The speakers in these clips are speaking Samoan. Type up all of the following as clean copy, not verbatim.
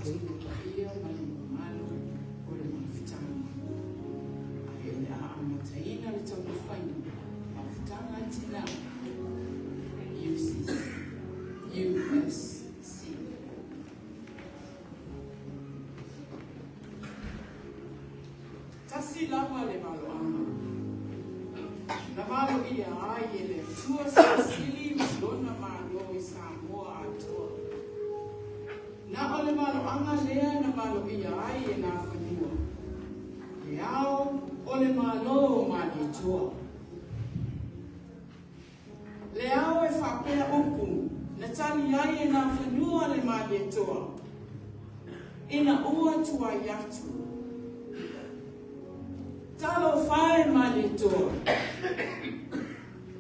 Faatino paia ma le mamalu o le mafutaga. Ae o le a amataina le taumafaiga, mafutaga a tina, UCC, USC. Tasi lava le valoaga. Na valoia ai e le Atua Silisili ma lona Malo i Samoa atoa. Na o le valoaga lea na valoia ai e Nafanua. Le ao o le Malo o Malietoa. Le ao e faapea upu na tali ai e Nafanua le Malietoa. Ina ua tuai atu. Talofa e Malietoa,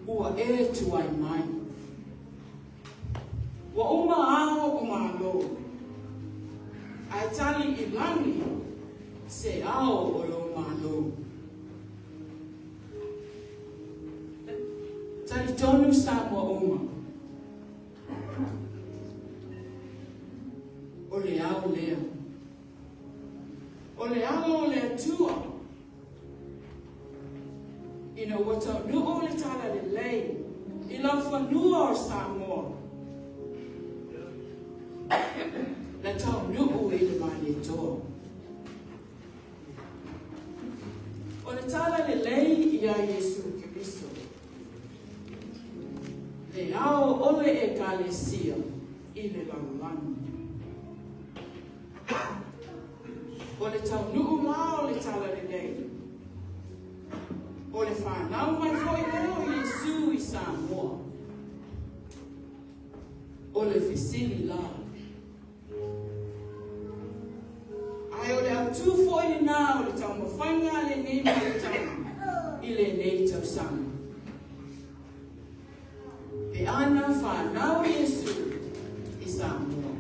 ua e tuai mai. Ua uma ao o Malo, ae tali i lagi se ao o lou Malo. Talitonu Samoa uma, o le ao lea. O le alo o le Atua, ina ua taunuu le talalelei i laufanua o Samoa, na taunuu i le Malietoa. O le talalelei ia Iesu Keriso, le ao o le Ekalesia i le lalolagi. O le taunuu la o le talalelei, o le fanau mai foi lea o Iesu i Samoa. O le fesili la, ae o le autu foi lena o le taumafaiga a lenei mafutaga i lenei tausaga. Pe ana fanau Iesu i Samoa.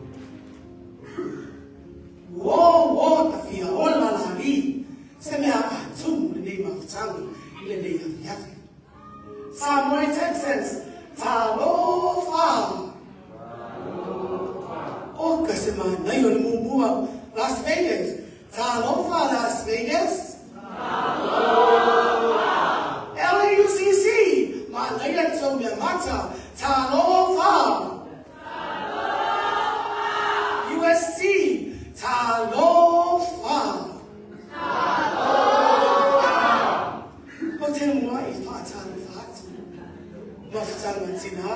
Uō, uō, ta fia ola la alii, se mea a tumu lenei mafutaga i lenei afiafi. Samoa Texas, talofa! O ka se manaia o le muamua, Las Vegas, talofa Las Vegas! Talofa! LAUCC, manaia le tou mea mata, talofa! USC, talofa! Talofa! O te muai faatalofa atu, mafutaga tina,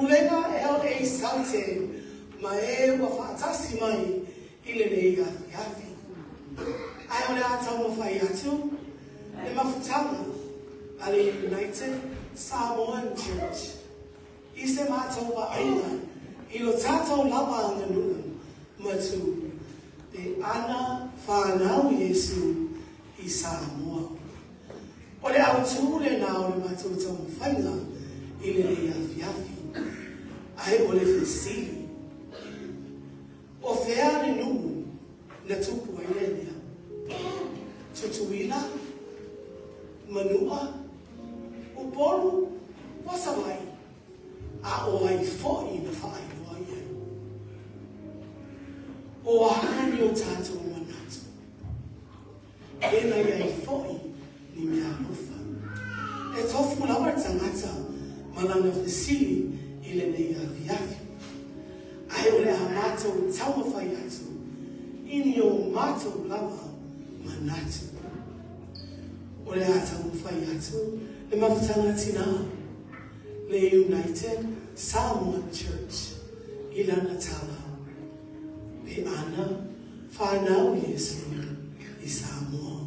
Pulega LA Saute ma e ua faatasi mai i lenei afiafi. Ae o le a taumafai atu le mafutaga a le United Samoan Church i se matou vaaiga i lo tatou lava aganuu ma tu pe ana fanau Iesu i Samoa. O le autū lena o le matou taumafaiga i lenei afiafi. Ae o le fesili, o fea le nuu na tupu ai lea mea? Tutuila? Manua? Upolu? O Savaii? A o ai foi na faailoa i ai? O a ni o tatou manatu? E nai ai foi ni mea alofa. E tofu lava le tagata ma lana fesili i lenei afiafi. Ae o le a matou taumafai atu i ni o matou lava manatu. O le a taumafai atu le mafutaga tina, le United Samoan Church i lana tala, pe ana fanau Iesu i Samoa.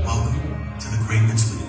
Welcome to the Great Interlude.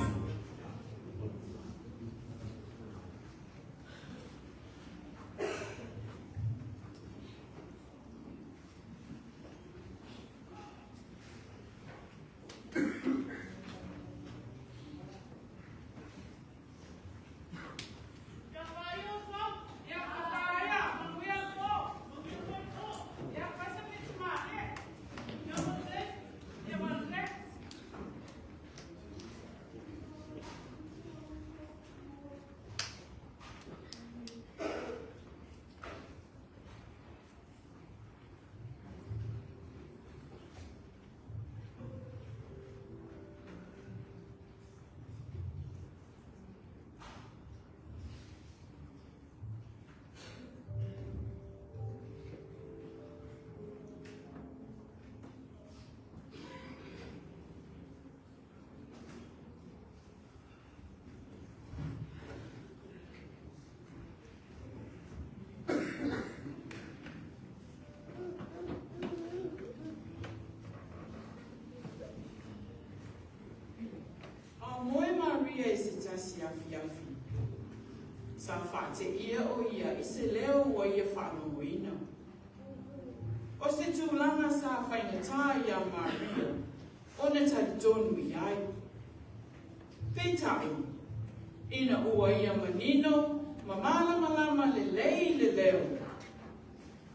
Moe Maria i se tasi afiafi. Sa faateia o ia i se leo ua ia faalogoina. O se tulaga sa faigata iā Maria ona talitonu i ai. Peitai, ina ua ia manino ma malamalama lelei le leo,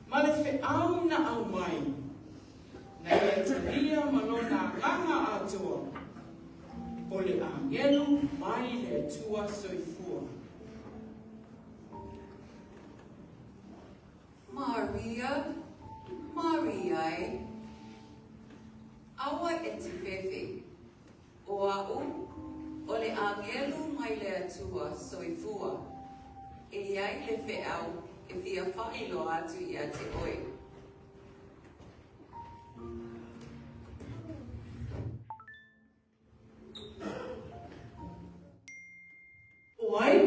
ma le feau na aumai, na ia talia ma lona agaga atoa, o le agelu mai le Atua Soifua. Maria, Maria e, aua e te fefe, o a'u, o le agelu mai le Atua Soifua, e i ai le feau e fia faailoa atu ia te oe. O ai?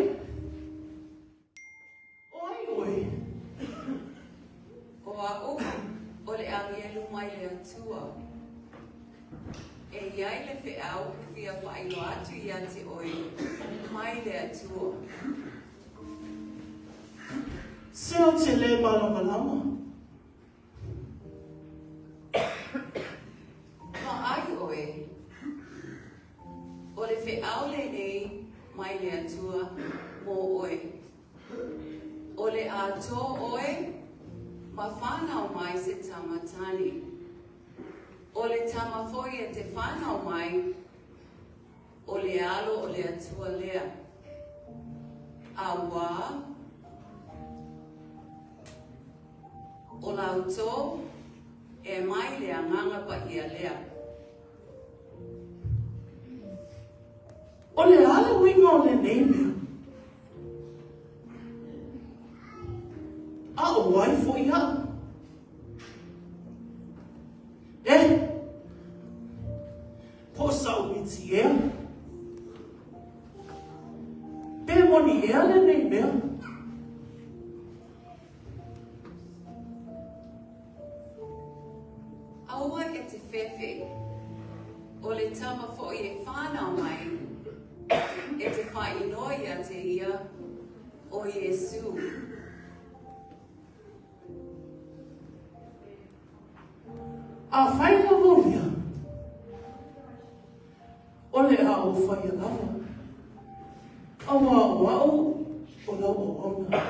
O ai oe? O a'u, o le agelu mai le Atua. E i ai le feau e fia faailoa atu ia te oe mai le Atua. Se ou te le malamalama. Vaai oe. O le feau lenei mai le Atua mo oe. O le a tō oe ma whanau mai se tama tane. O le tama foi e te whanau mai, o le alo o le Atua lea. Auā, o lau tō e mai le Agaga Paia lea. O le a le uiga o lenei mea? A o ai foi a'u? E! Po o sa'u miti ea? moni ea lenei mea. Aua e te fefe, o le tama fo'i e whānau mai, e te whainoa ia te ia o Iesu. A whai lava o mea, o le a o whaia lava, a wā o au o lau o auna.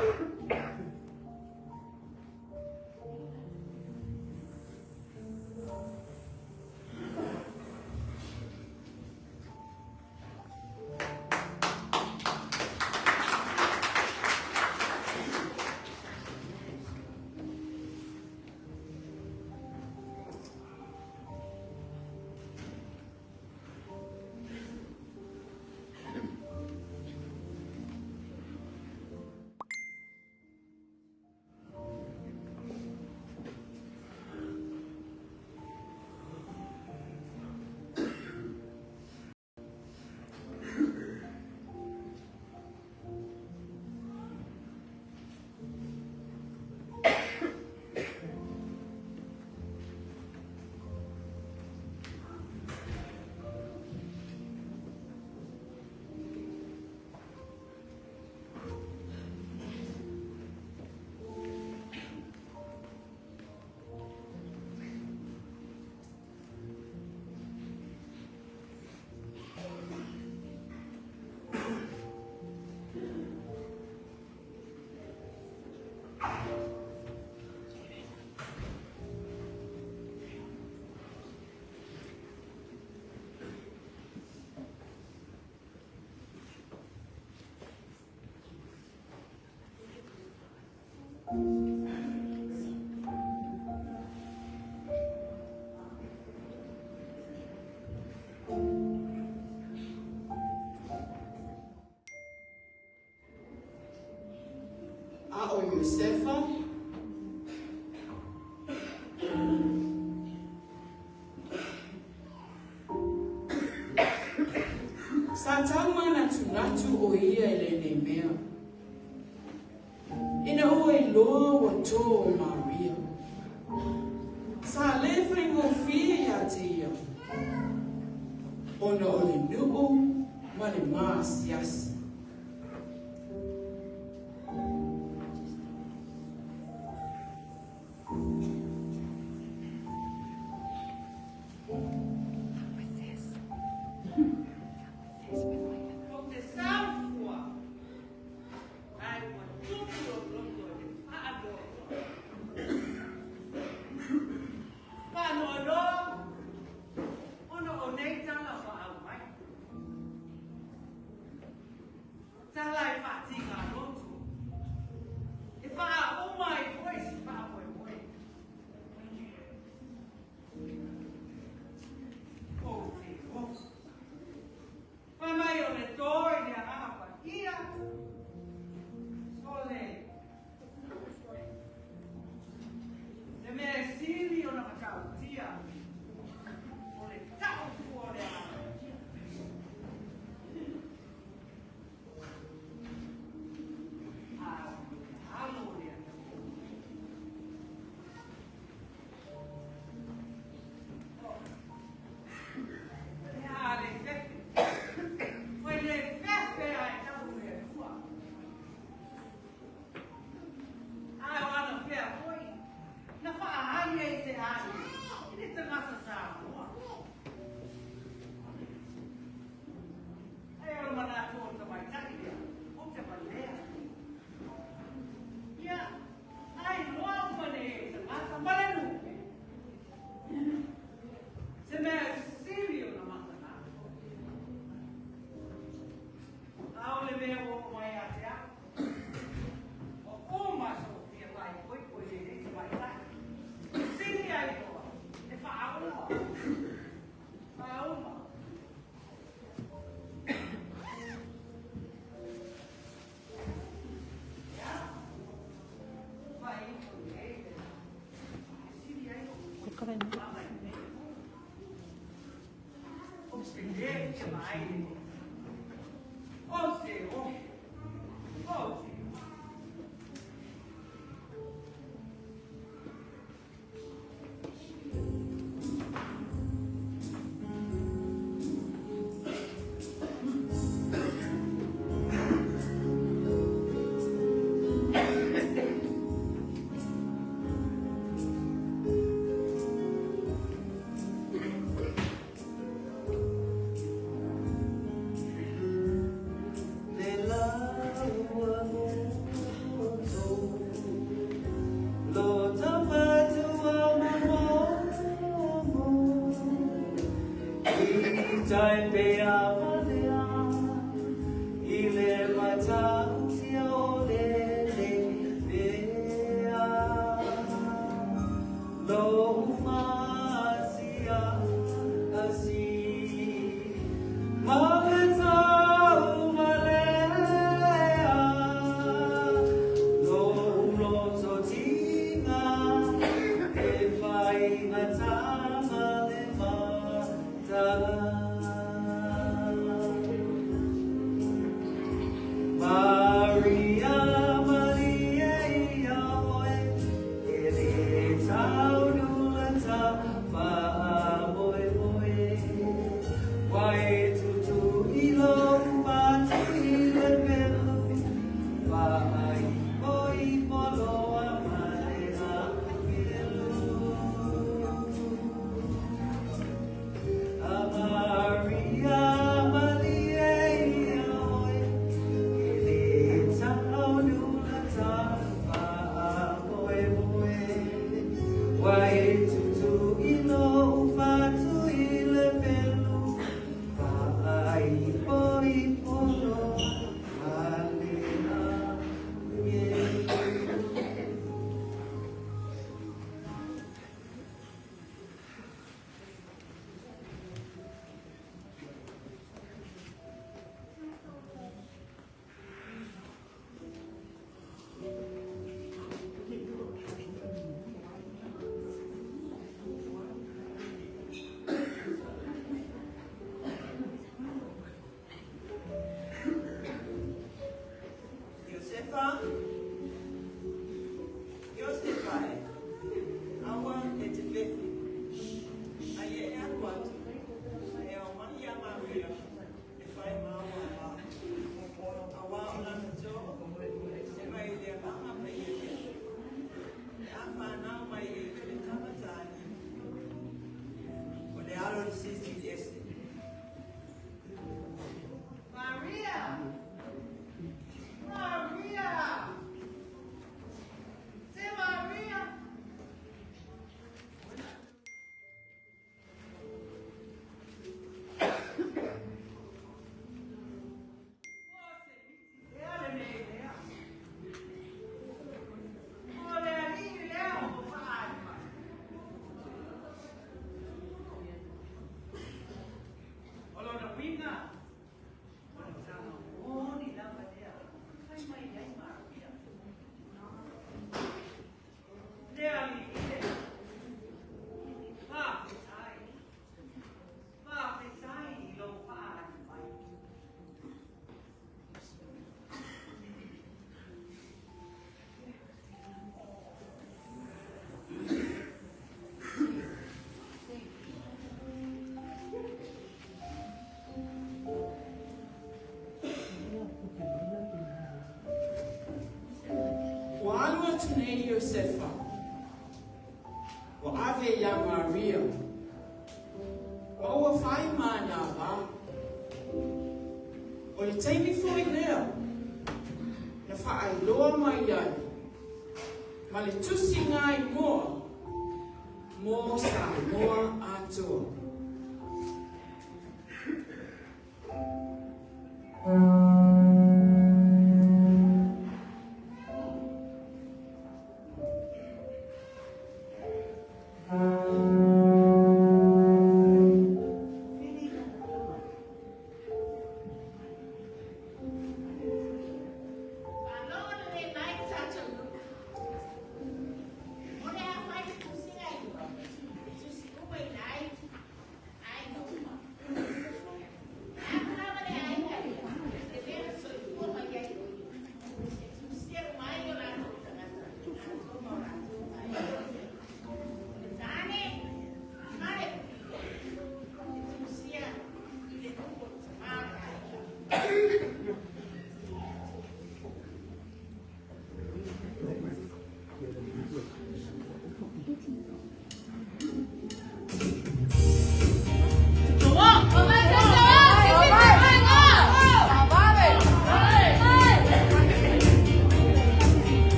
A o Iosefa, sa taumanatunatu o ia i lenei mea. Ina ua iloa ua tō o Maria. Sa le faigofie iā te ia, ona o le nu'u ma le maasiasi. O te saufua, ae ua tupu lou loto i le faanoanoa. Faanoanoa ona o nei tala ua aumai. Tala e faatigaloto, e faauma ai foi se faamoemoe. Ou te oso. Fai mai o le tō i le Agaga Paia, sole. Le mea e sili ona matautia, o le taufua o le Agaga Paia. A o le alo o le atunuu. Le a le fefe. Oi le fefe ae tau i le Atua. Ae o ana fea foi, na faaali ai se ali i le tagata Samoa. Ae o le manatu o le tamaitai lea, ou te valea. Ia, ai loa uma nei e tagata ma le lupe. Se mea sili ona mataga. A o le mea ua oo mai ia te au, ua uma sou fia faaipoipo i lenei tamaitai. Sili ai loa le faauma. Faauma. Ia, faaifo nei le sili ai lou mama i nei. Ou te le fia vaai le O te oho. Atu nei Iosefa, wa ave ia Maria, wa ua whai mana wā. O le taimi foi lea, na whaailoa mai ai, ma le tusi ngai moa, mo sa moa atoa.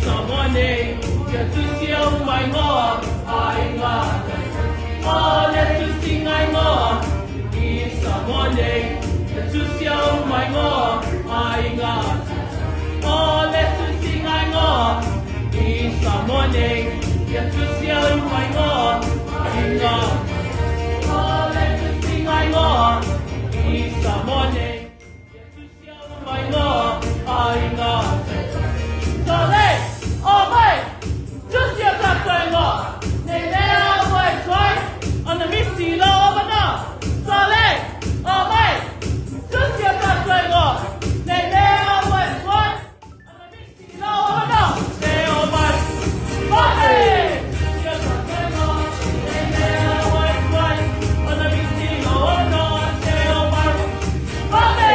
Samoa nei, ia tusi au mai ngoa, aiga. O le tusi ngai ngoa, i Samoa nei, ia tusi au mai ngoa, aiga. O le tusi ngai ngoa, i Samoa nei, ia tusi au mai ngoa, aiga. O le tusi ngai ngoa, i Samoa nei, ia tusi au mai ngoa, aiga. Sale, o mai, tusi au tātou ngoa, ne lea mai tuai, ona misi lo mana. Sale, o mai, tusi au tātou ngoa, ne lea mai tuai, ona misi lo mana. Ne o mai, mate! Tusi au tātou ngoa, ne lea mai tuai, ona misi lo mana. Ne o mai, mate!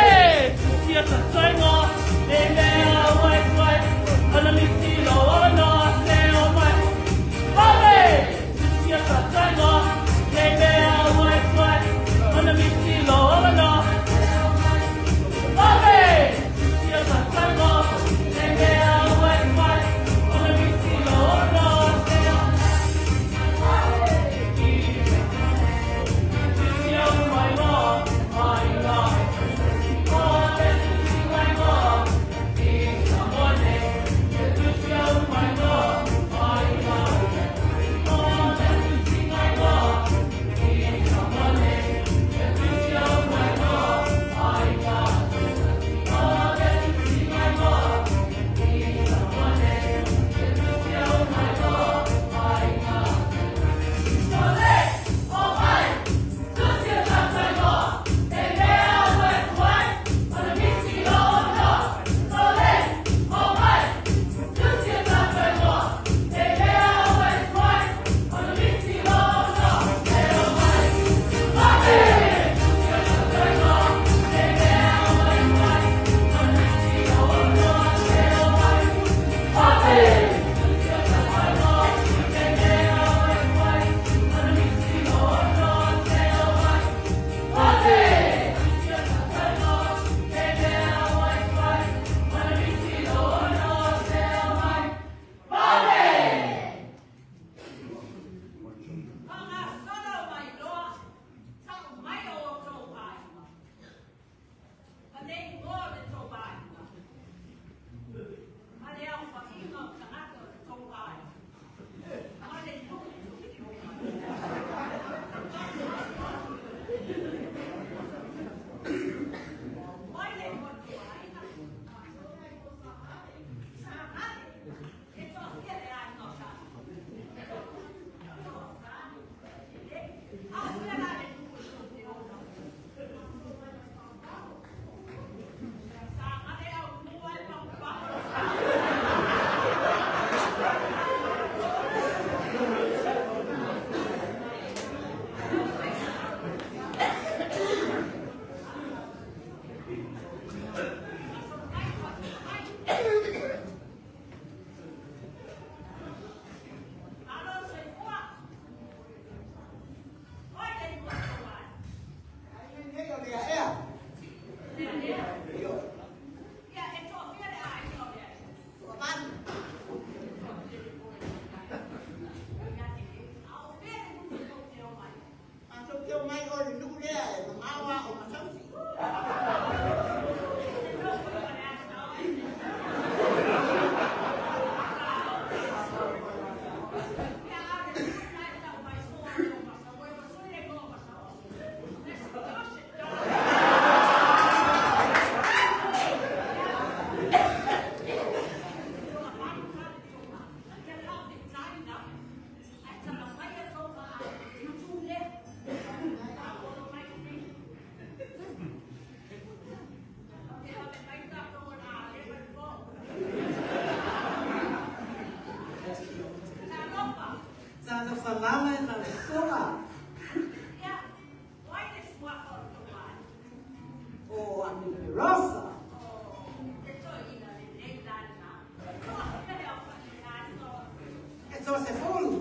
Tusi au tātou ngoa, ne lea mai tuai, ona misi lo mana. Ne o mai, mate! Tusi au tātou ngoa, ne lea mai tuai, ona misi lo mana. Mate! Tusi au tātou ngoa, ne lea mai tuai, ona misi lo mana. Ne o Tusi au mai ngoa, aiga. O le tusi ngai ngoa, i Samoa nei, ia tusi au mai ngoa, aiga. O le tusi ngai ngoa, i Samoa nei, ia tusi au mai ngoa, aiga. O le tusi ngai ngoa, i Samoa nei, ia tusi au mai ngoa, aiga. Sole, o mai, tusi au tātou ngoa, e lea mai tuai, ona misi lo mana. Sole, o mai, tusi au tātou ngoa, e lea mai tuai, ona misi lo mana. E o mai, mate! Tusi au tātou ngoa, e lea mai tuai, ona misi lo mana. E o mai, mate! Tusi au tātou ngoa, e lea mai tuai, ona misi lo mana. E o mai, mate! Tusi au tātou ngoa, e lea mai tuai, ona misi lo mana. E o mai, mate! Whangasara mai loa, tau mai o tō aiga. Ma nei ngoa le tō aiga. Ma le au whainga o tangata o le tō aiga. Ma le nuu o tō aiga. Mai le ngoa tō aiga. Sa hale. E tō fia le aiga o sa. A fia la le nuu o tō te ona. Sa ngale au mua e pau pau. Alo soifua. Oi le ngoa tō ai. Nei o lea ea. Lea lea. Io. Ia e tō fia le aiga o lea. Ua manu. A o fia le nuu tō te o mai. A tō te o mai o le nuu lea e mamawa o masausi. Te nofo i le asa o. Ia a le nuu nai tau mai soa le o masau e masui le ngoa masau. Le se tose. Talofa lava e lau soa. O Amina Rosa. E tō se fulu.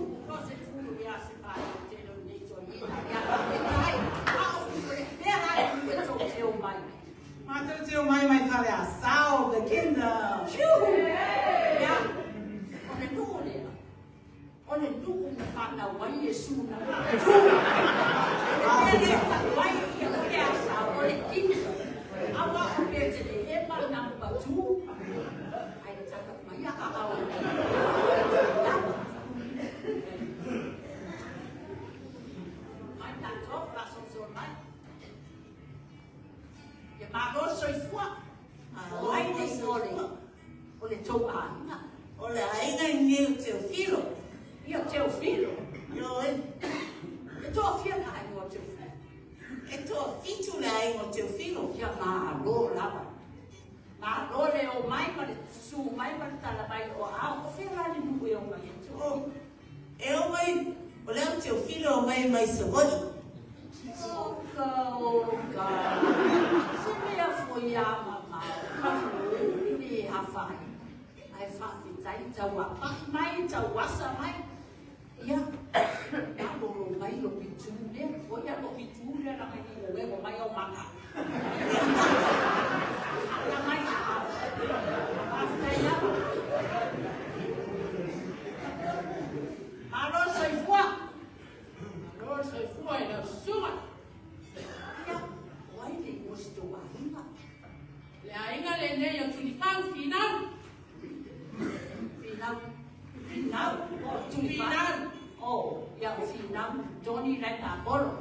Mātou te o mai mai whare a sao, the kingdom. le nuu na whanau ai Iesu na tu. E le wai ia o le asa o le kini. Awa o Betelehema number 2. Ai taka mai a au. Mai tatou faasosoo mai. Ia malo le soifua. O ai le igoa o le tou aiga? O le aiga i nei o Teofilo. Ia Teofilo. Ioe. E toafia le aiga o Teofilo? E toafitu le aiga o Teofilo. Ia malo lava. Malo le o mai ma le susu mai ma le tala mai o ao. O fea la le nuu e o mai ai Teofilo? E o mai, o le au Teofilo o mai mai Savaii. Oka, oka. Se mea foi a mamao, ka i le hawhai. Ai whawhitai tau apahi mai, tau asa mai. Ia, malolo mai lo pitu lea. O ia lo pitu lea na ngai o e mai o maka. Ala mai a au. Whawhitai lava. Malo soifua. Malo soifua i lau susuga. Ia, o ai le igoa o si tou aiga? Le aiga lenei o Tulifau Finau. Finau, Finau, o Tulifau. Finau. O, ia o Finau, Tony lai Apollo.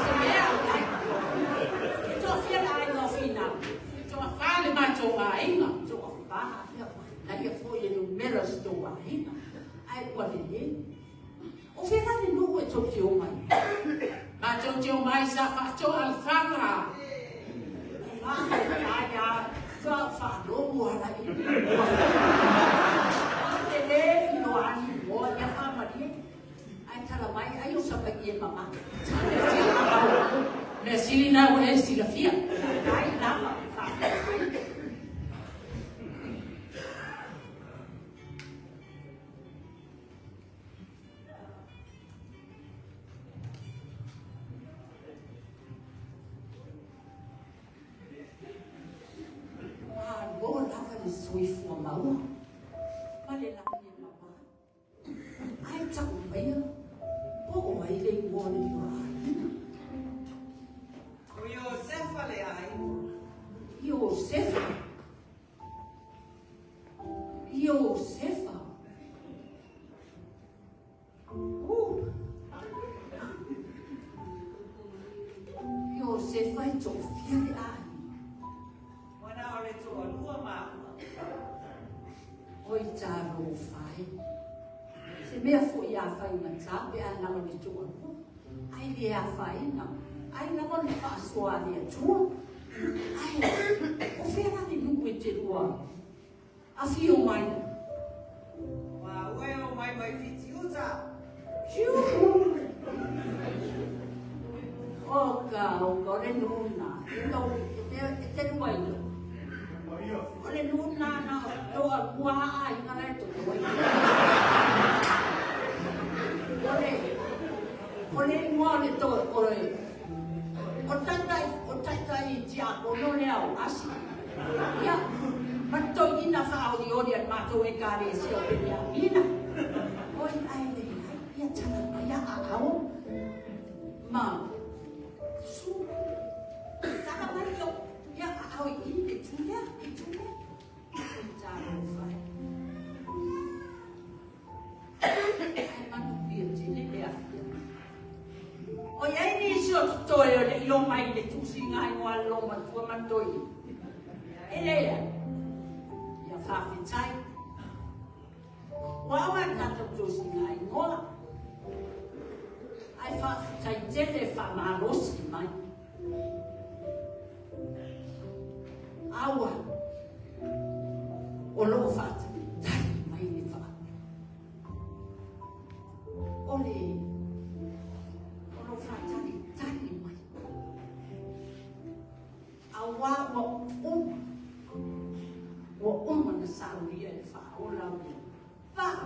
Se mea o lai. E toafia le aiga o Finau? E toafa le matou aiga. Toafa, ia, na ia foi e numera si tou aiga. Ai ua lelei. O fea la le nuu e tou te o mai? Matou te o mai sa faatoa Lefaga. Ai a, toa whaalogo ala i. Te le ino ani moa ia whaamarie. Ai tala mai, ai o sapa i e mama. Mea sili na ua e silafia. Ai lava, whaamarie. Malo lava le soifua maua ma le lagi e mama. Ai tau maia, po o ai le igoa o le lua aiga? O Iosefa le aiga. Iosefa. Iosefa. Iosefa e toafia le aiga. Wana o le toalua maua. Oi talofa e. Se mea foi a faigata pe a na o le toalua. Ai le afaina. Ai lava le faasoa a le Atua. Ai, o fea la le nuu e te lua afio mai? Maua e o mai mai Fitiuta. Fiu! O ka, o ka, o le nuu na. E tau, e te lua i lou. O le nuu na na o toalua aiga la e totoe. O le, o le igoa o le to, o le, o taitai, o taitai tiakono lea o Asi. Ia, ma toeaina faaolioli a le matou ekalesia o Peniamina. Oi, ai le ai, ia tala mai a aao. Ma, su, tala mai o, ia aao i i le tu lea, i tu lea. Oi talofa e. Ai manu pia tele le afia. O iai nisi o totoe o le i omai i le tusiga igoa a le loomatua ma le toeaina. E leai. Ia faafetai. Ua ao a tatou tusiga igoa. Ai faafetai tele faamalosi mai. Aua. O loo faatalitali mai le faa. O le o loo faatalitali mai. Auā ua uma, ua uma na saulia e le faaola o le vaa.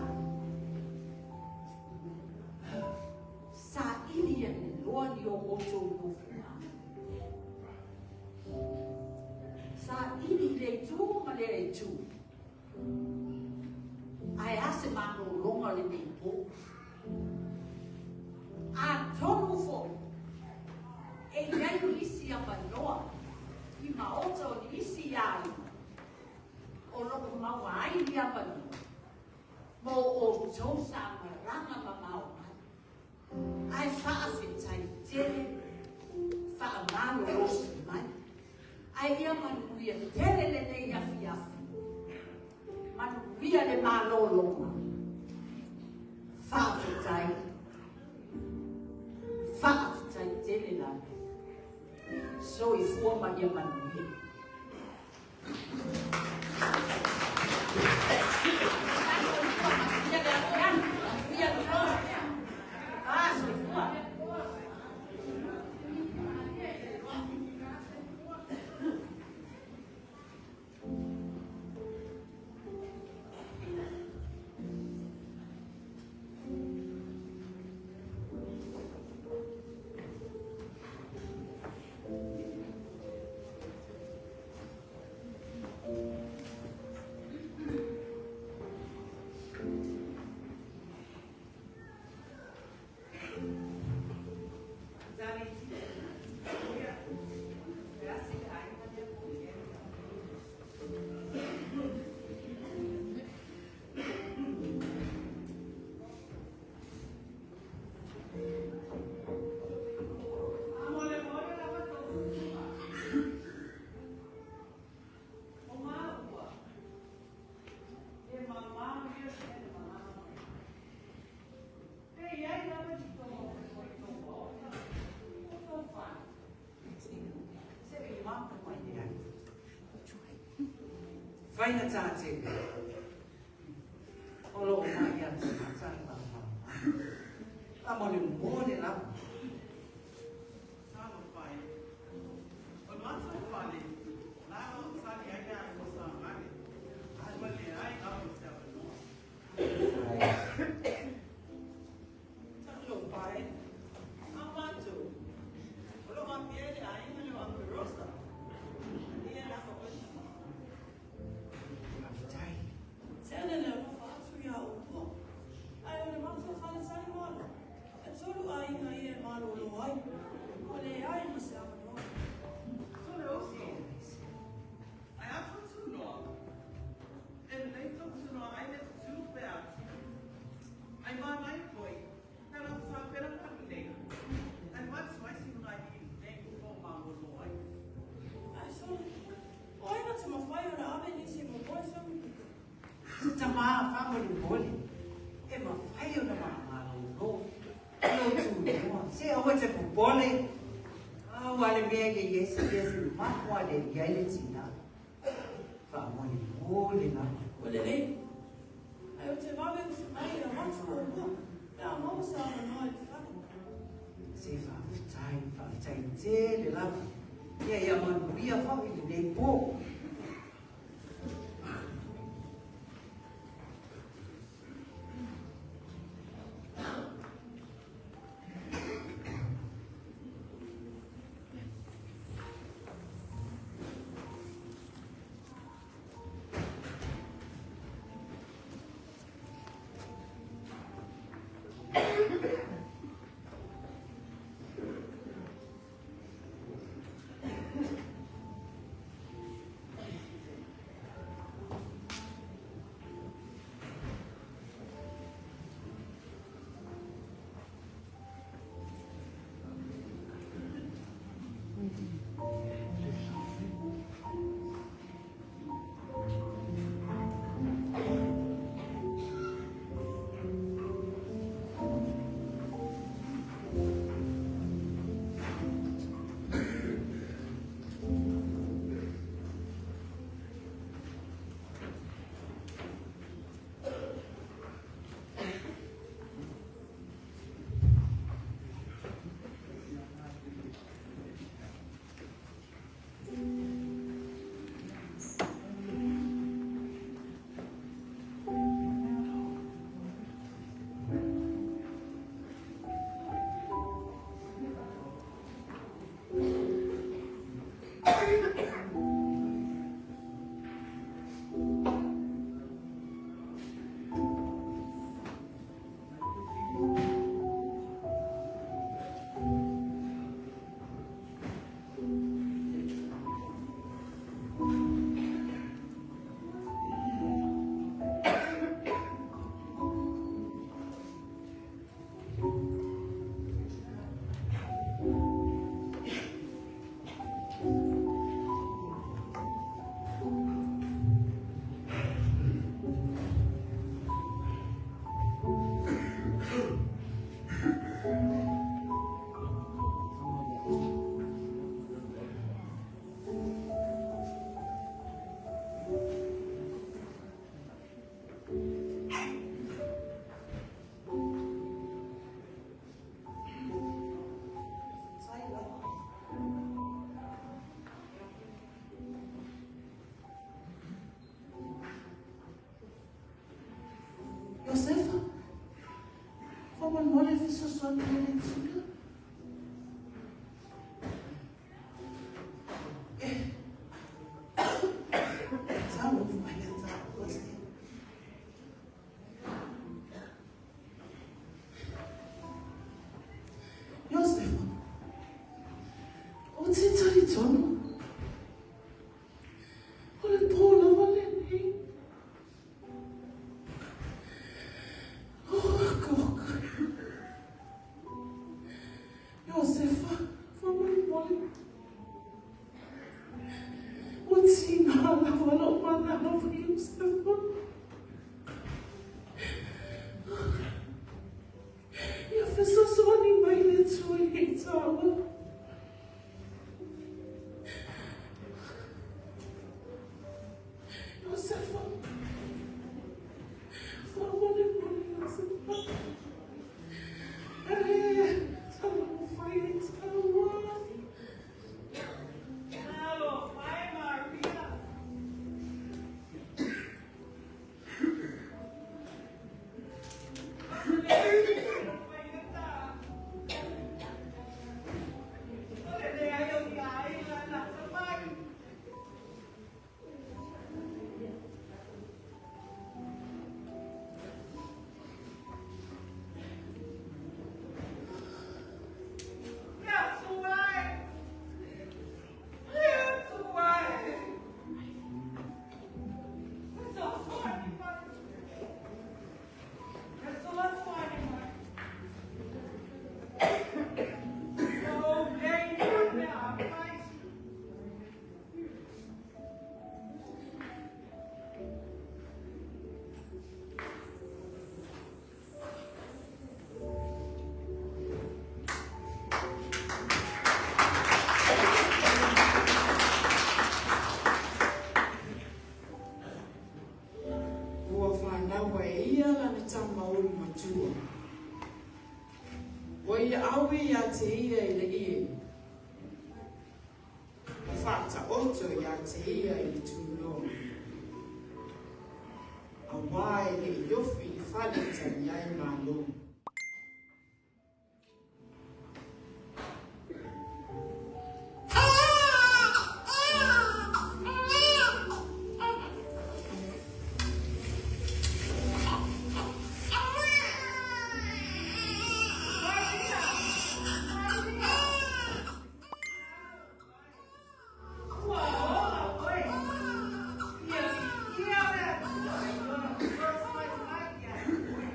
Saili ane loa ni o outou nofoaga. Saili i le itu ma lea itu. Ae a se malologa? lenei po. Atonu foʻi e iai nisi avanoa i maota o nisi aiga o loo maua ai ni avanoa mo outou samalaga mamao mai. Ae faafetai tele faamalolosi mai. Ae ia manuia tele lenei afiafi. Manuia le malologa. Faafetai. Faafetai tele lava. Soifua ma ia manuia. Manuia le afiafi. Manuia le po. Ah, soifua. Faina tāte. O loo mai ia te matai ma ma. A mo le mo le la. Talo pai. O no atu pale, la o tali ai a ko sa male. Ai ma le ai a o te avanoa. Talo pai. A matou. O lo a piele a inga le o Amberosa. Ia la ko oe. Faafetai. Tele le alofa atu iā outou. Ae o le matou faletalimalo, e tolu aiga ia e malōlō ai, ua leai ma se avanoa. So le uso. Ai atu tunoa. E lelei tou tunoa ai le tutū pe ati. Ai mānai poi, ka lau tāpera palelei. Ai matu ai si ngai i nei o malōlō ai. Ae sole, o ai na te mafai ona ave nisi mo oe sau pito. Se tamā faamolemole. E mafai ona maamalōlō. Lo tunoa. Se aua te popole. Au a le mea ia i ai se mea se mako a le iai le tina. Faamolemole lava. Ua lelei. Ae ou te vave usu mai e avatu outou, pe a maua se avanoa i le fale. Se faafetai, faafetai tele lava. Ia ia manuia foʻi lenei po. Iosefa, faamolemole fesoasoani mai le Atua. Talofa ia taua se. Iosefa, ou te talitonu, o le pō lava lenei. Iosefa, faamolemole, ua tigā lava lou manava Iosefa. Ia fesoasoani mai le Atua ia i taua. Iosefa, faamolemole Iosefa. Talofa ia i taua. Talofa e Maria. O le leai o ni aiga na tamai. Le Atua e. Le Atua e. Fesoasoani mai. Fesoasoani mai. O lei mea a fai. Ua whanau e ia lana tama ulu matua. Ua ia awe ia te ia i le ie. Ma whaata oto ia te ia i le tūloa. A wā e le i ofi i fale tani ai malo. Ua ola oe. Ia ia le Atua i lona fesoasoani mai ia te oe.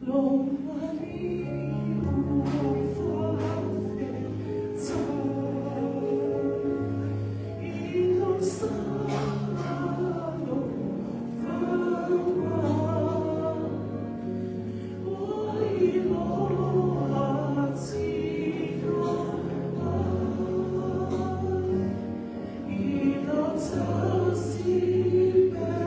Lo ali ua whawheta i lo sa lo whawa o i loa tino ai i lo tausi pea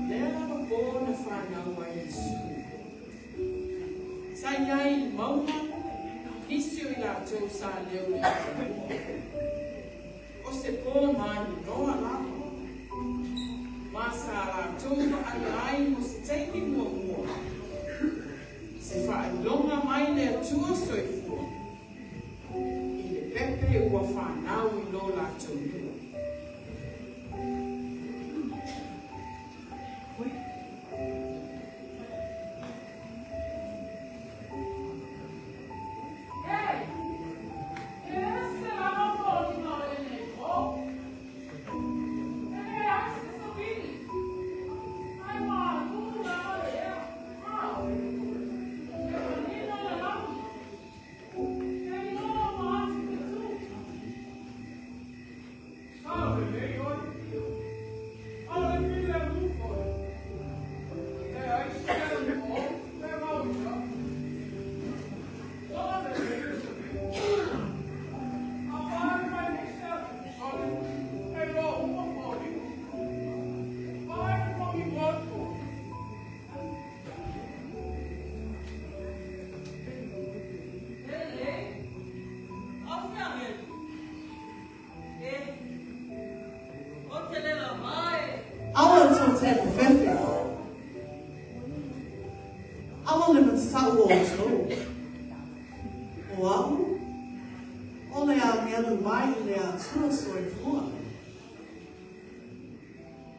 Lea lava pō na whanau ai Iesu. Sa iai i le mauga, nisi o i latou sa leo le atunuu. O se pō maninoa lava. Ma sa latou vaai ai mo se taimi muamua. Se faailoga mai le Atua soifua. I le pepe pepe ua whanau i lo lātou nu'u.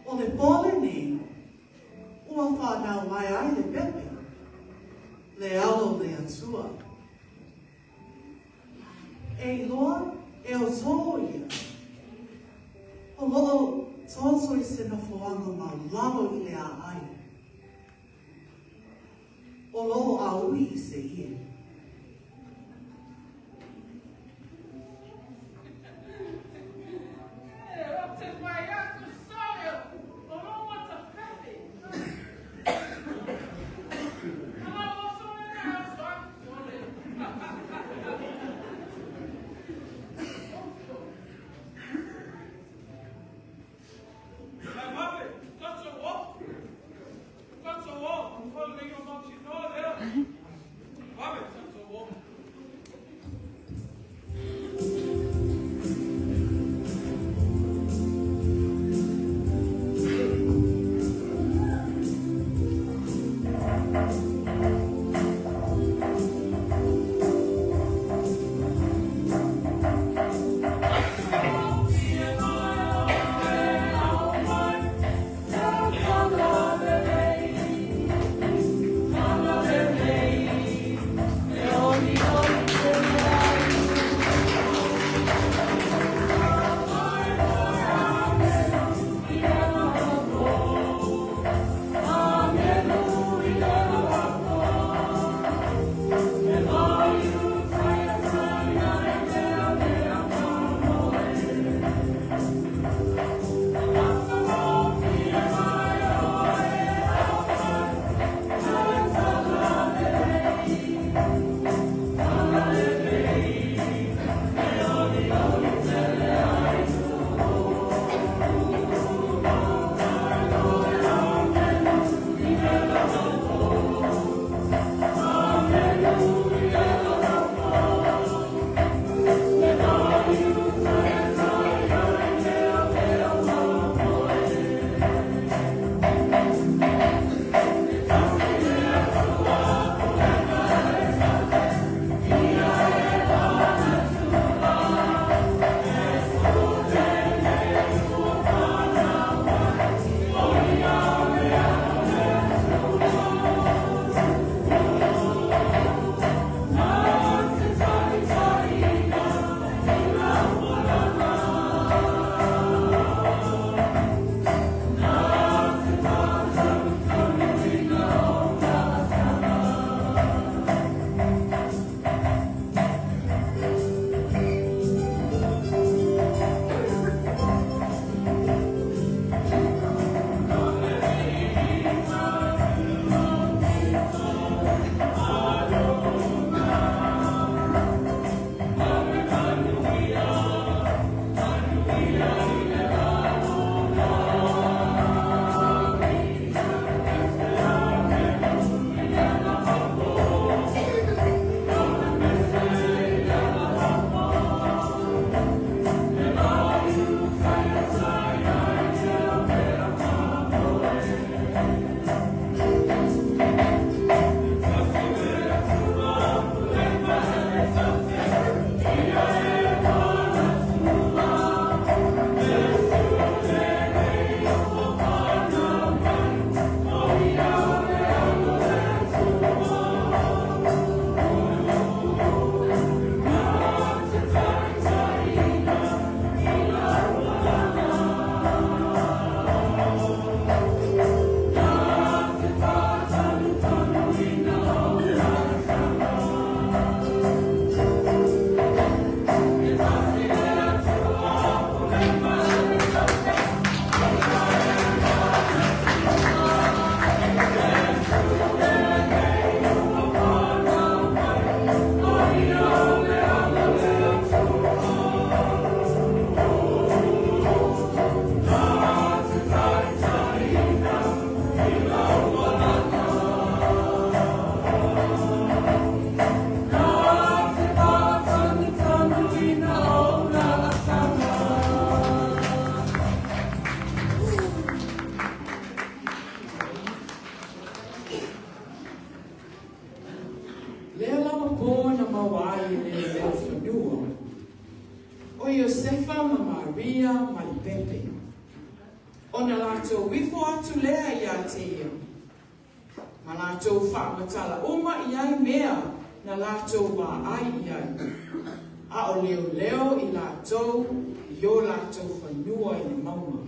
O le pole nei, ua whanau mai ai le pepe, le alo le atua. E iloa e o tō ia. O loo tōtō i se nofoanga maulalo i le a ai. O loo a ui i se ie. Iosefa ma Maria ma le pepe. Ona latou ifo atu lea ia te ia. Ma latou faamatala uma i ai mea na latou vaai i ai. A o leoleo i latou i o latou fanua i le mauga.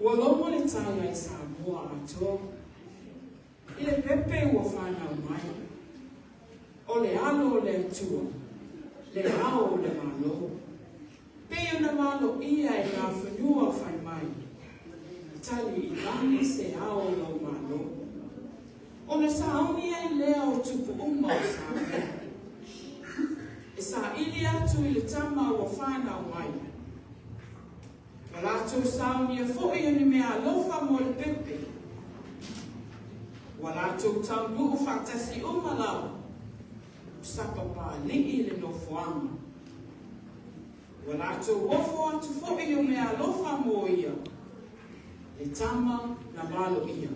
Ua logo le tala i Samoa atoa. I le pepe ua whanau mai. O le alo o le Atua, le ao o le malo. Pei ona malo ia e ngā whenua whai mai. Tali i lani se ao o lau malo. O le saoni ai lea o tupu uma o Samoa. E sa ili atu i le tama ua whanau mai. Wa lātou saunia fo'i o ni mea alofa mo le pepe. Wa lātou taunuu whaatasi uma lau. O sapapāli'i le nofoaga. Wa lātou ofo atu fo'i o mea alofa mo ia. Le tama na malo ia.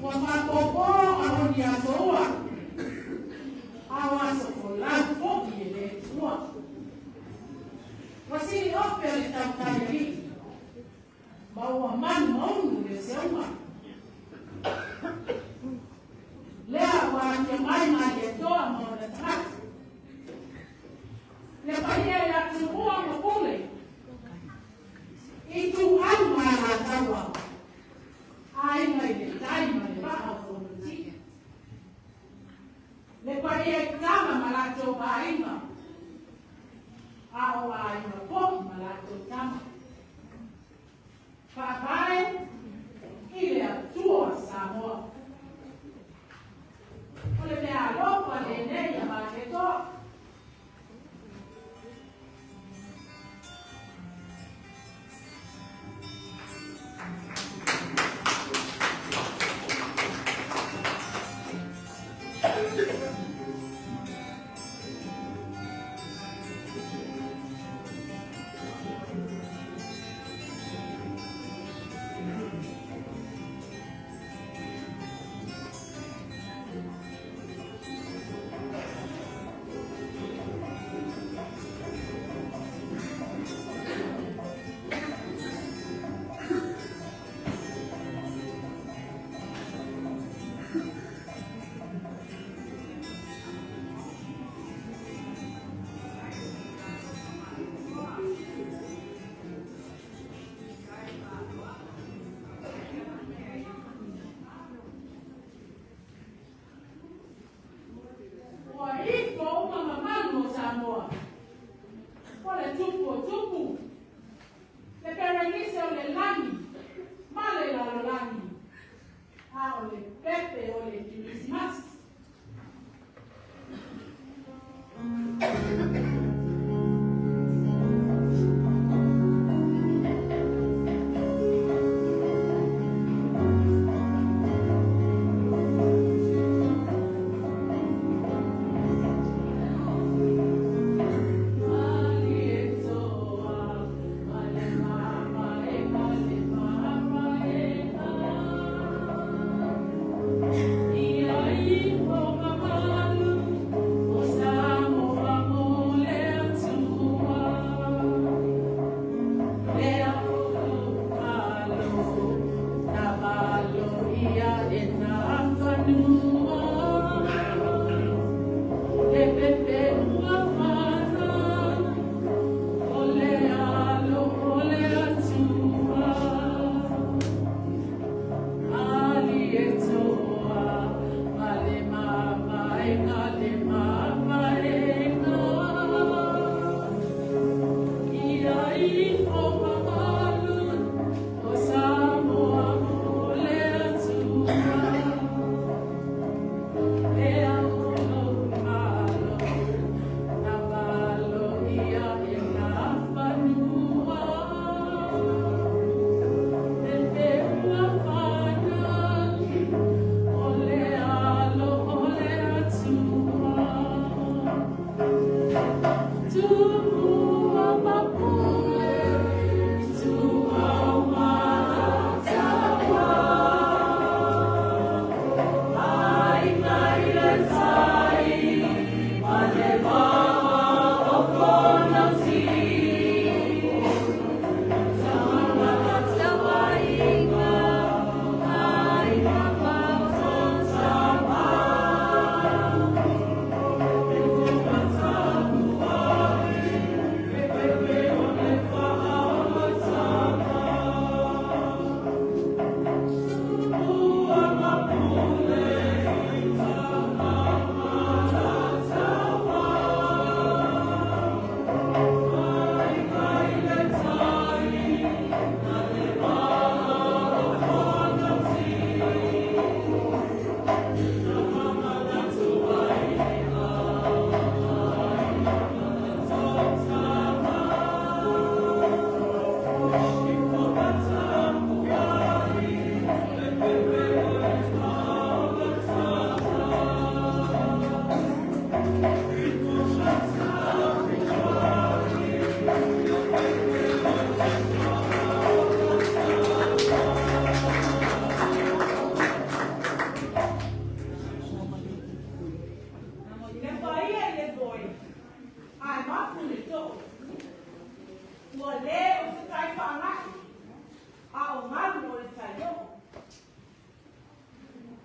Ua mapopo a o ni asoa. A o aso folau fo'i e le Atua. Ua sili ope o le tautai alii. Ma ua manu maunu le seuga. Lea ua atia mai Malietoa ma ona tagata. Le paia i atunua ma pule. I ituau ma alataua. Aiga i le Tai ma le Vaa o Fonoti. Le paia i tama ma latou aiga. A o aiga fo'i ma latou tama. Faavae i le Atua Samoa. O le mea alofa lenei a Malietoa. Ua ifo uma mamalu o Samoa. O le tupu o tupu. Le perenise o le lagi ma le lalolagi. A o le pepe o le Kerisimasi.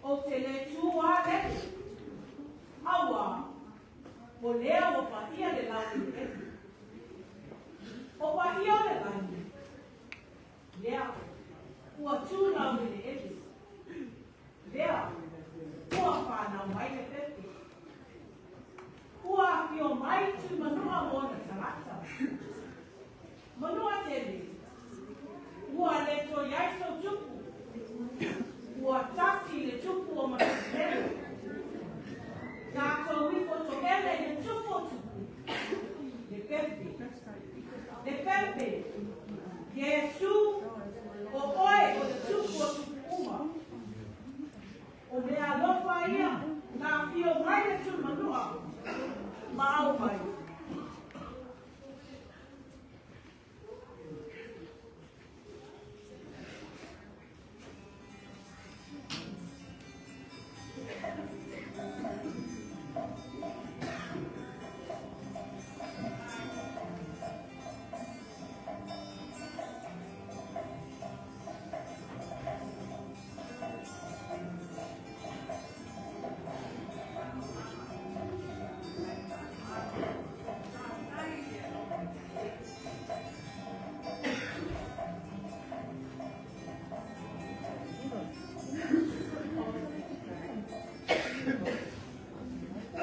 O te le tū a lele. Aua, o lea ua paia le laueleele. O paia o le lani, lea, ua tū laueleele. Lea, ua whānau mai le pepe. Ua whio mai tu manua mōna talata. Manua tele, ua le to iaiso tupu. Ua tasi le tupu o manua. Tātou ifo to ele le tupu o tupu. Le pepe. Le pepe. Iesu o oe o le tupu o tupu uma. O mea alofa ia, nā whio mai le tu manua. Ma au mai.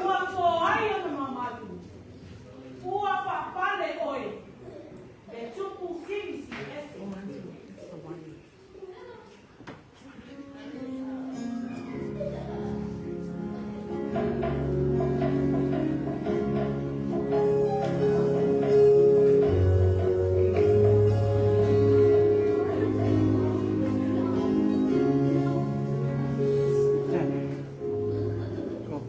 Ua tō ai ona mamalu. Ua whapale oe. Le tupu sirisi ese. Go.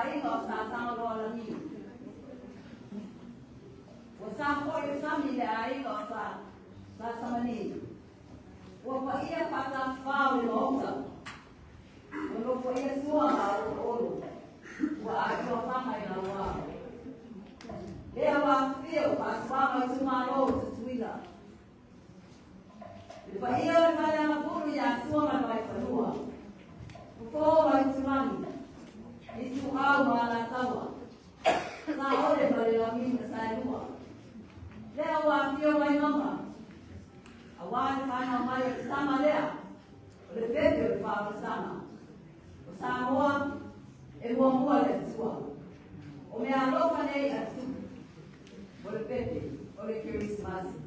aiga o Sa Tagaloalagi. Ua sa fo'i le sami i le aiga o Sa Sa Samani. Ua paia fa'atafafā o le maota. Ua nofoia sua ma oloolo. Ua atoa faga i lauā. Lea ua afifio fa'asuaga o itumālō o Tutuila. Le paia o le faleagafulu iā Sua ma le Vaifanua. Fofō ma Itulagi. Ituau ma Alataua. Saole ma le Lagi ma Saelua. Lea ua afio mai mama. Auā le fanau mai o le sama lea. O le pepe o le faaolasaga. O Samoa e muamua le Atua. O meaalofa nei a Tupu. O le pepe o le Kerisimasi.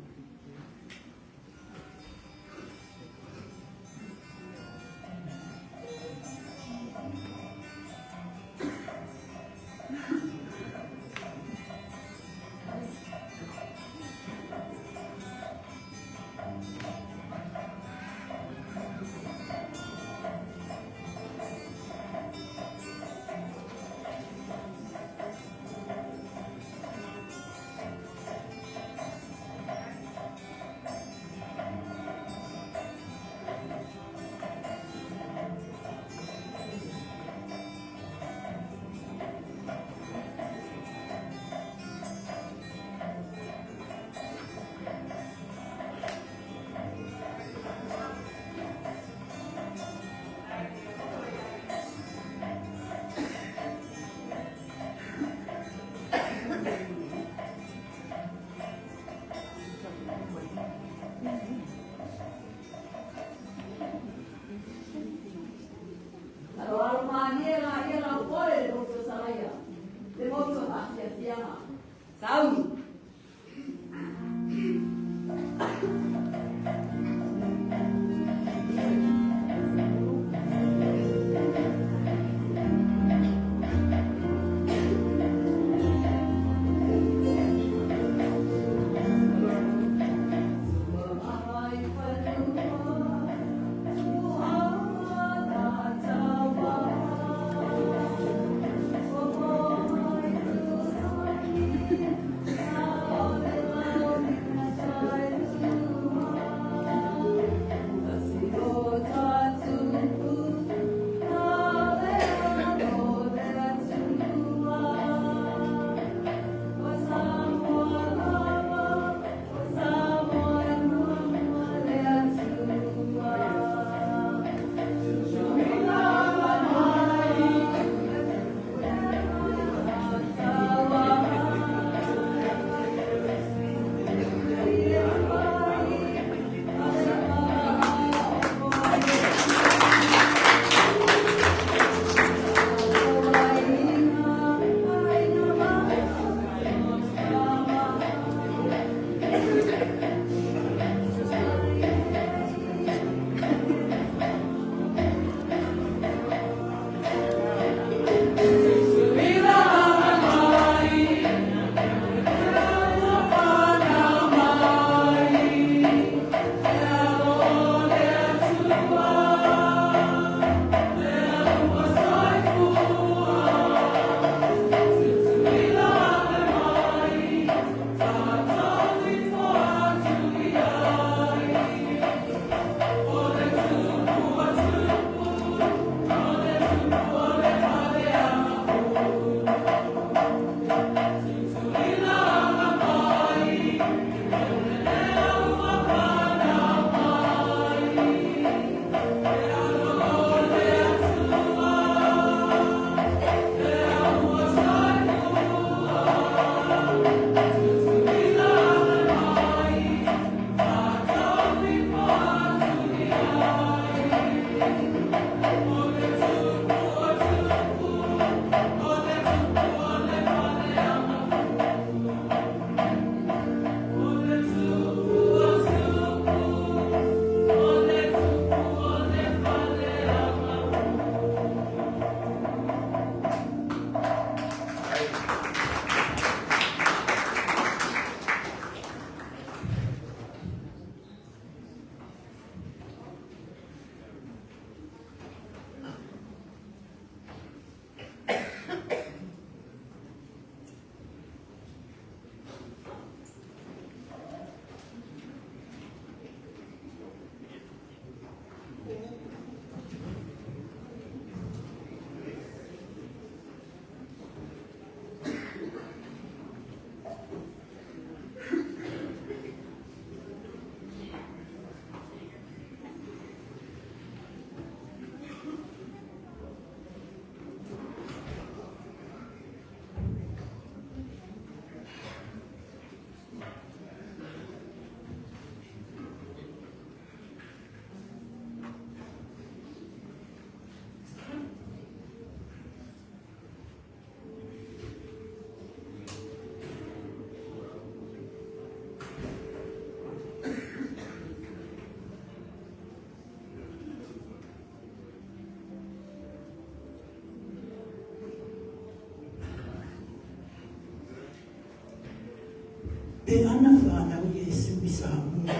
Pe ana whanau Iesu i Samoa.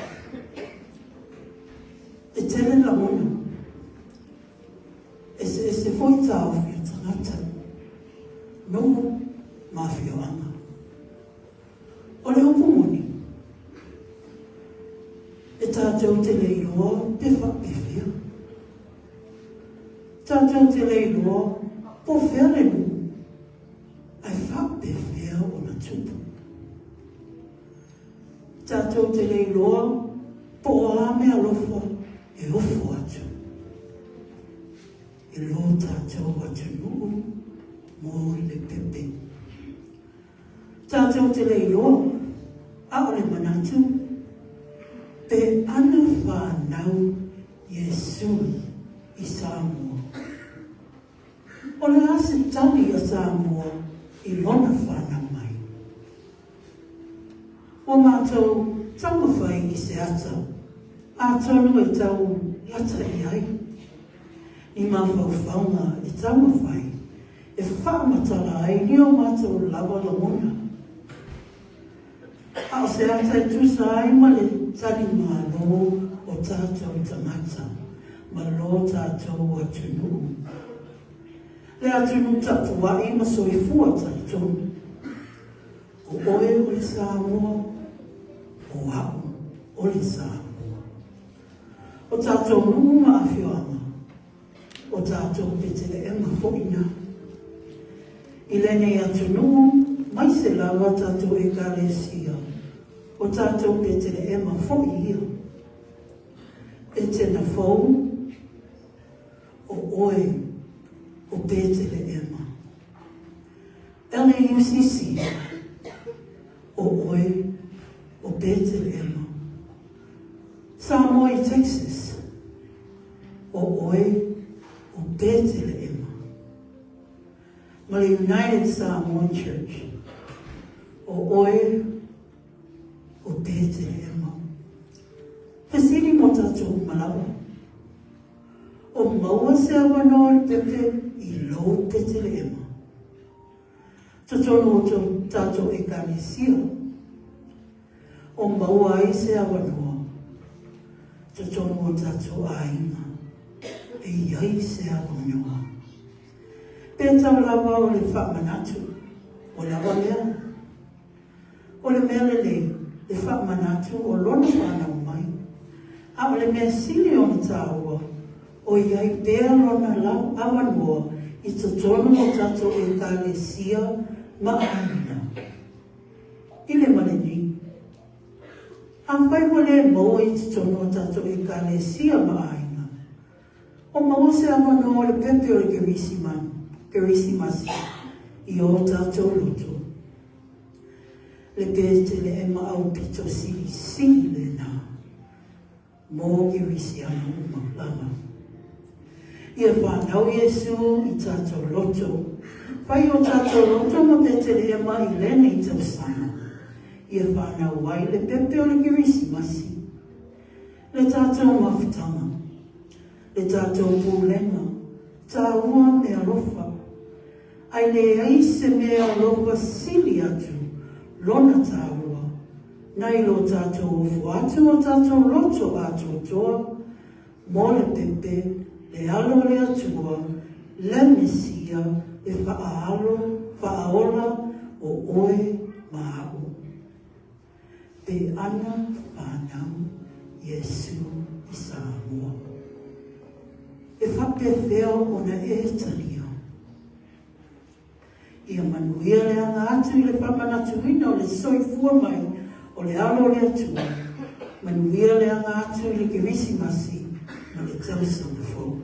E tele lagona. Eseese foi taofi o tagata, nuu ma afioaga. O le upu moni, e tatou te le iloa pe faapefea. Tatou te le iloa po o fea le nuu ae faapefea ona tupu. Tatou te le iloa po o a meaalofa e ofo atu i lo tatou atunuu mo le pepe. Tatou te le iloa, ʻaʻole manatu, pe ana whanau Iesu i Samoa. O le a se tali a Samoa i lona whanau mai? Ua matou taumafai i se ata, atonu e tau lata i ai ni mafaufauga e taumafai e faamatala ai ni o matou lava lagona. A o se ata e tusa ai ma le tali malo o tatou tagata ma lo tatou atunuu. Le atunuu tapuai ma soifua talitonu. O oe o le Samoa, o a'u o le Samoa. O tatou nuu ma afioaga, o tatou Peteleema foi na. I lenei atunuu, maise lava tatou Ekalesia, o tatou Peteleema foi ia. Petena fou, o oe o Peteleema. LAUCC, o oe o Peteleema. Samoa i Texas, o oe o Peteleema. Ma le United Samoan Church, o oe o Peteleema. Fesili mo tatou uma lava. O maua se avanoa o le pepe i lou Peteleema. Totonu o to tatou Ekalesia, o maua ai se avanoa totonu o tatou aiga e i ai se avanoa. Pe tau lava o le faamanatu, ua lava lea. O le mea lelei, le faamanatu o lona fanau mai, a o le mea sili ona taua, o i ai pea lona avanoa i totonu o tatou Ekalesia ma aiga. I le ma lenei, afai ua le maua i totonu o tatou Ekalesia ma aiga, o maua se avanoa o le pepe o le Kerisimasi i o tatou loto. Le Peteleema aupito silisili lena mo Kerisiano uma lava. Ia whanau Iesu i tatou loto. Fai o tatou loto ma Peteleema i lenei tausaga. Ia whanau ai le pepe o le Kerisimasi. Le tatou mafutaga. Le tatou pulega. Taua mealofa. Ae leai se mea alofa sili atu lona taua nai lo tatou ofo atu o tatou loto atoatoa mo le pepe, le Alo o le Atua, le Mesia, le Faaalo, Faaola o oe ma a'u. Pe ana whanau Iesu i Samoa. E faapefea ona e talia. Ia manuia le aga atu i le faamanatuina o le soifua mai o le Alo o le Atua, manuia le aga atu i le Kerisimasi ma le tausaga fou.